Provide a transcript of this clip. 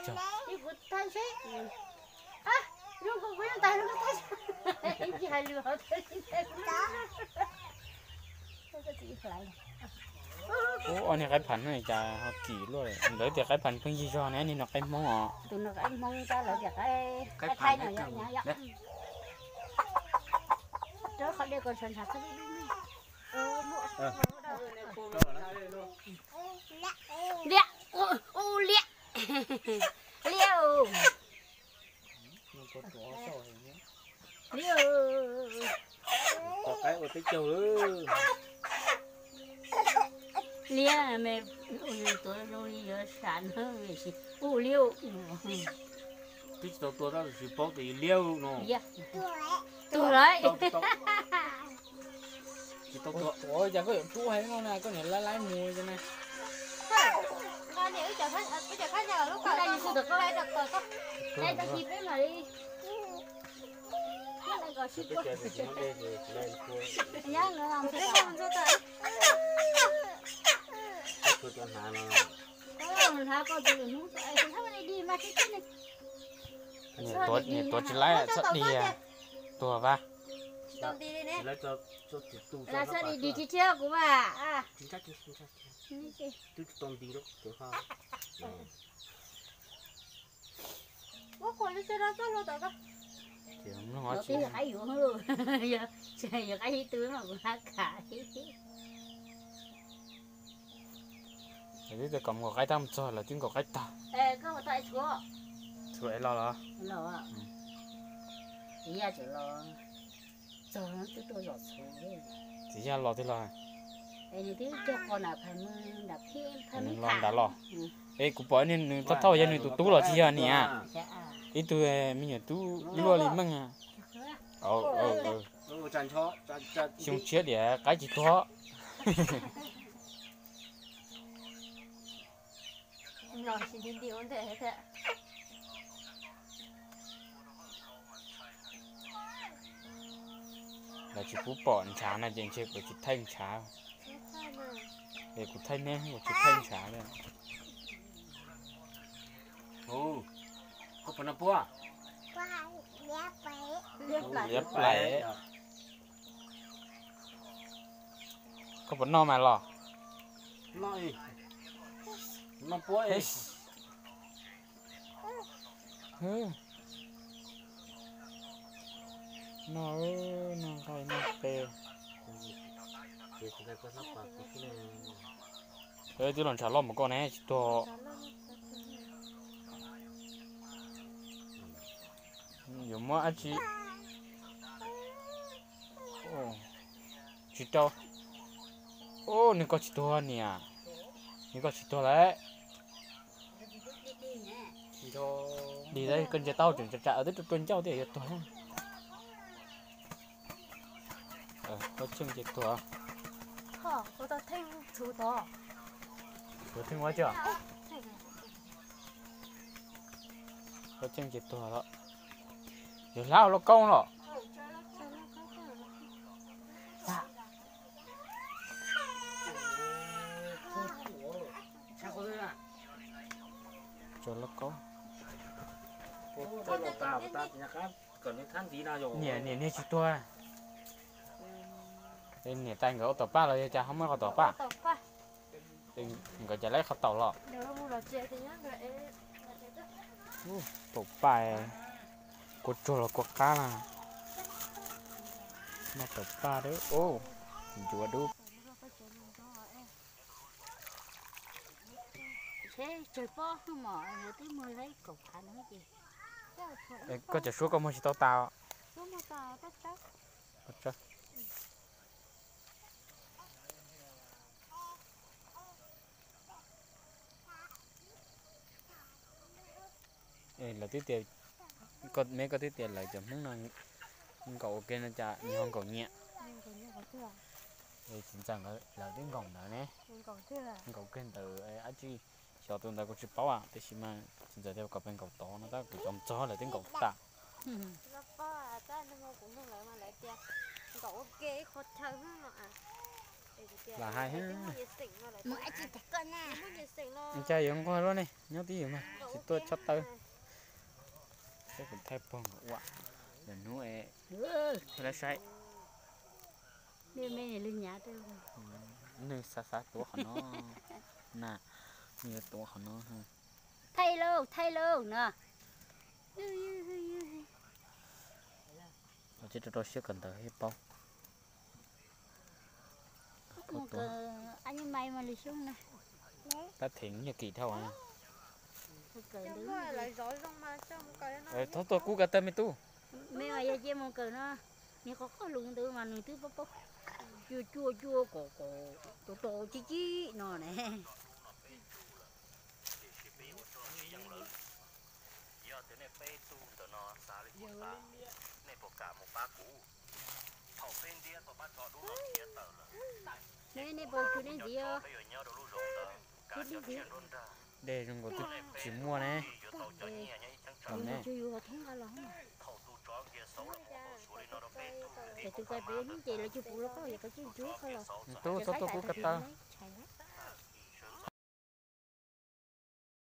Ib kuv thaij seb. Zoo kuv kuv yeej tas zoo kuv thaij. Ib hais lus hauv thaij. Ub, ob niag qaib phav no cas ho kim luaj. Lawv tias qaib phav pheej yig zog ne, niag no qaib Hmoob os. Tus no qaib Hmoob, lawv tias qaib Thaib no yom. Rau qhov dej ko ntshav ntshav. Liab, u liab. Liab. Liab. Ua qaib ua peb caug lawm. Liab me, ua tuav zoo li yuav sam na, ua liab. Twb tsis tau tua tab sis paub tias yog liab no. Tuag lawm. Tsis tau tua. Ua cas koj yuav rub heev no na, koj niam laib laib mus na. Niam tuav tsis laib txhob dig, tuag vas. Tsis tau nti li ne. Tsis tau nti li ne. Tsis tau nti li ne. Ua quas li xwb no txoj hlua tom ko. Ces mloog os, tsis yog qaib yuav, yog qaib ib tug mas kuv hlab kham. Lawv twb tias kom mus nkaum qaib tag, mus txog lawv twb nkaum qaib tag. Tshuav es los los. Txiv yaj los twb los. Nws los nram los. Es kuv pom nws thauj thauj yog nws tus tub los tsis yog niam. Ib tug me nyuam tub luaj li meej. Xyoo tshiab diam qaib tsis tuag. Lawv tsis pub pom ntshav no ces ntshe kuv tsis thaij ntshav. Es kuv thaij neb, kuv tsis thaij ntshav li. Koj puas noj puab? Liab plaim. Koj puas noj mas los? Noj puab. Noj, noj nqaij noj pe. Twb los ntshav loj mus koj ne tsis tuag. Yuav muab dab tsi? Tsis rau. Nws koj tsis tuag niam. Nws koj tsis tuag lawm. Dig koj ntsia tau tseem tsam tsam twb rua rua ncauj thiab yuav tuag. Koj tseem ces tuag. Koj tseem ces tuag. Koj tseem ces tuag los. Yuav hlab hauv lauj kaub los. Tso lauj kaub. Niam, niam niag tsis tuag. Niam tais nkawd ua tom paj los yog cas ho muaj qhov tom paj? Nkawd cas lawv qhov taum los. Tom paj, kua tsuag los kua qab na. Noj tom paj dub, ncuav dub. Koj cov suab koj muag tsis tau tas. Lawv twb tias, me koj twb tias lawv cov Hmoob no nkaum ua ke no cas nws ho nkaum nyiam. Txiv ntxawm nkawd lawv twb nkaum ntawd ne. Nkaum kiag ntawd dab tsi, xyov tus ntawd kuv tsis paub, tiam sis mas txiv ntxawm tias kom peb nkaum tod no tab kuv cov txog lawv twb nkaum tas. Nkaum ua ke ib qho chaw no. Lam hais, mus ib tsi tag koj na. Cas yuav nquag luaj ne, nyob twj ywm mas tsis tuaj chob tawb. Saib kuv thaij pog nkawd ua, lwm hnub es thiaj li saib. Nws xav xav tuav qhov no na, nws yuav tuav qhov no. Thaij lauj, thaij lauj no. Tsis rau rau siab kawm ntawv thiaj paub. Tab them nyiaj kim dhau. Thaub tuaj kub ko taw me tub. Me mas yog cia mus kawm no, nws qhov qoj lus ntawd mas nws twb paub paub. Cua cua cua kom kom rau rau cib cib no ne. Yog tias nej peb tug ntawm no xav li kuv xav, nej puas kam mus pab kuv? Thaum peb ntiab tau pab tso dub no khiav tawm lawm, nej puas tso peb yuav nyob rau lub zoov ntawd, kav cov tsiaj nruab nrag. Dej zoo nkaus twb tsis muaj ne. Yuav tau cov nyiaj nyob ib cheeb tsam ne. Thaum tus tsov nkias xauv los mus tau suav li no rau peb tug, tus tsov nkias xauv txhob tuaj kub ko taw.